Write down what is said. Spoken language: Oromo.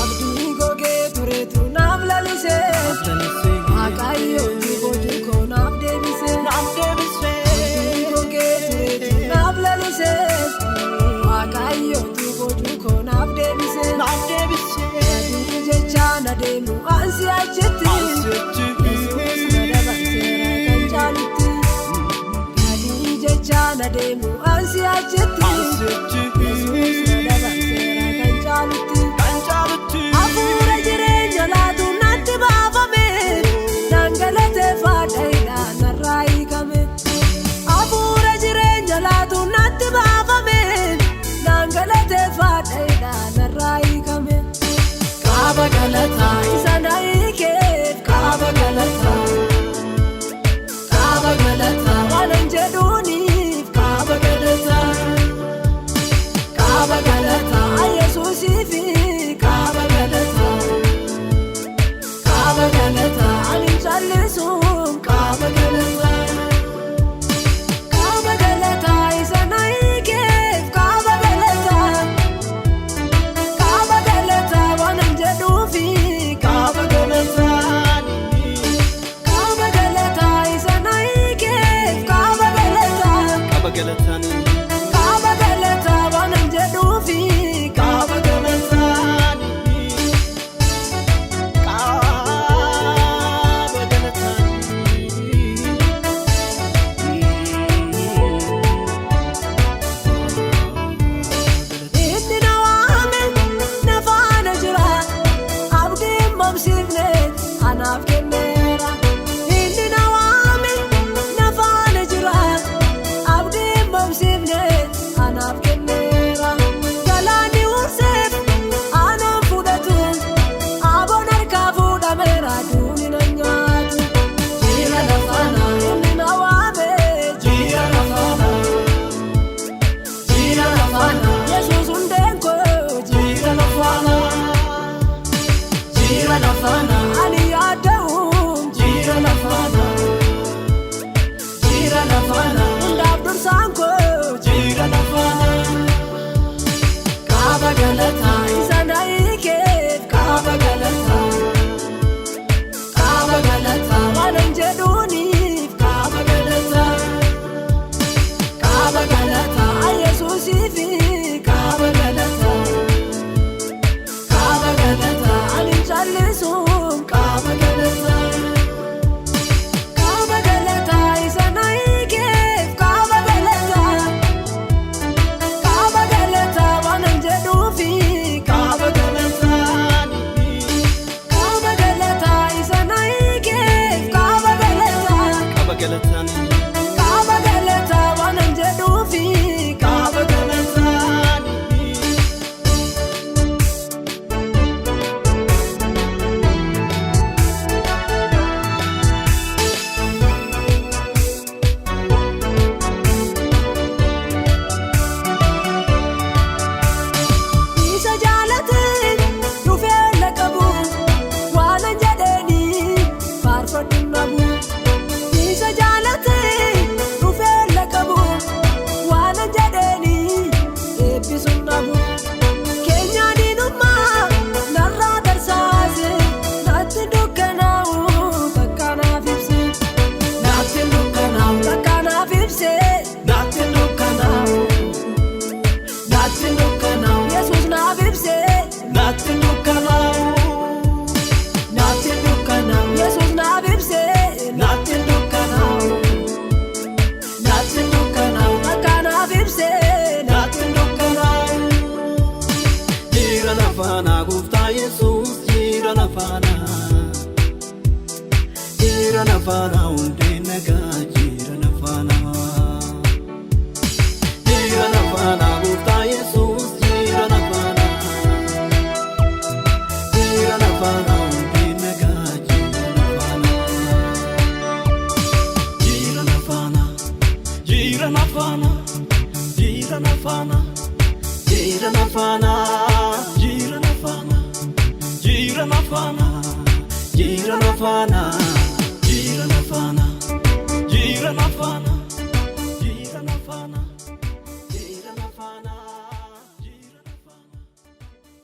Abdii gogee turetu naaf lalisee. Waaqayyo boojuu koo naaf deebisee. Abdii gogee turetu naaf lalisee. Waaqayyo boojuu koo naaf deebisee. Adii jecha na deemu ansi achitti. Yesuus na dabarseera kan caalutti. Adii jecha na deemu ansi achitti. Yesuus na dabarseera kan caalutti. Hafuura jireenya laatu natti baafame. Naan galateeffadha hidhaan narraa hiikame. Hafuura jireenya laatu natti baafame. Naan galateeffadha hidhaan narraa hiikame. Kaaba galataa isa na hiikeef kaaba galataa. Kaaba galataa waan hin jedhuuniif kaaba galataa. Kaaba galataa Yesuusiif kaaba galataa. Kaaba galataa ani hin callisuun kaaba galataa. Kaaba galataa isa na hiikeef kaaba galataa. Kaaba galataa waan hin jedhuufi kaaba galataa. Kaaba galataa isa na hiikeef kaaba galataa. Qaba galataanii. Kaaba galataa waan hin jedhuufi kaaba galataa. Qaba galataanii. Inni na waame na faana jira, abdiin mamsiifne anaaf kenneera. Inni na waame na faana jira, abdiin mamsiifne anaaf kenneera. Galaanni urseef aanaan fudhatu, aboon harkaa fuudhameera duuni na nyaatu. Jira na faana inni na waame, jira na faana. Jira na faana, Yesuus hundeen koo jira na faana. Jira na faana, ani yaada'uun jira na faana. Jira na faana, hundaaf dursaan koo jira na faana. Kaaba galataa isa na hiikeef kaaba galataa. Kaaba galataa waan hin jedhuuniif kaaba galataa. Kaaba galataa Yesuusiif kaaba galataa. Kaaba galataa ani hin callisuun kaaba galataa. Kaaba galataa isa na hiikeef kaaba galataa. Kaaba galataa waan hin jedhuufi kaaba galataa. Kaaba galataa isa na hiikeef kaaba galataa. Qaba galataanii. Kaaba galataa waan hin jedhuufi kaaba galataa. Isa jaalate dhufee laqabu waan hin jedheeni faarfadhu nabu. Isa jaalate dhufee laqabu waan hin jedheeni eebbisu nabu. Keenya diinummaa narraa tarsaase natti dukkanaa'u bakka naaf ibse. Natti dukkanaa'u bakka naaf ibse. Natti dukkanaa'u. Natti dukkanaa'u Yesuus naaf ibse. Natti dukkanaa'u. Natti dukkanaa'u Yesuus naaf ibse. Natti dukkanaa'u. Natti dukkanaa'u bakka naaf ibse. Natti dukkanaa'u. Jira na faana gooftaa Yesuus jira na faana. Jira na faana hundee nagaa jira na faana. Jira na faana, jira na faana, jira na faana, jira na faana, jira na faana.